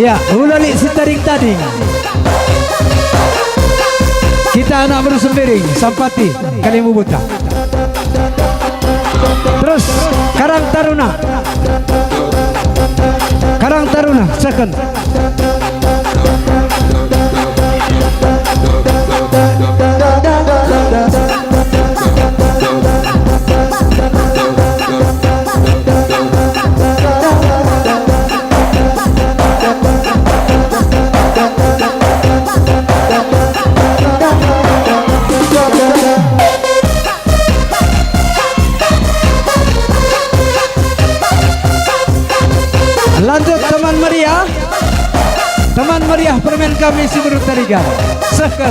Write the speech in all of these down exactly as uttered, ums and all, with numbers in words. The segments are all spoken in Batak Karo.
Ya, ula lit si tading-tading. Kita anak beru Sembiring, Sampati, Kalimubuta. Terus, Karang Taruna. Karang Taruna, second. Lanjut teman meriah. Teman meriah permen kami si berutarigan. Sehken.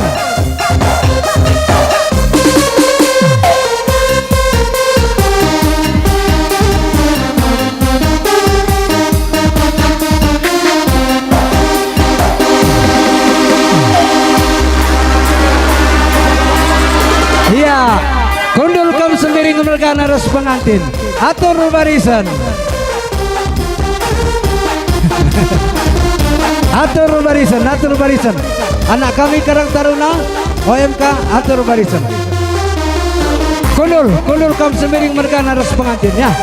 Iya, kundul kam Sembiring mergana ras pengantin. Atur barisen. Atur barisen, atur barisen. Anak kami Karang Taruna, O M K, atur barisen. Kundul, kundul kam Sembiring mergana ras pengantin, ya.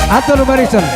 Atur barisen.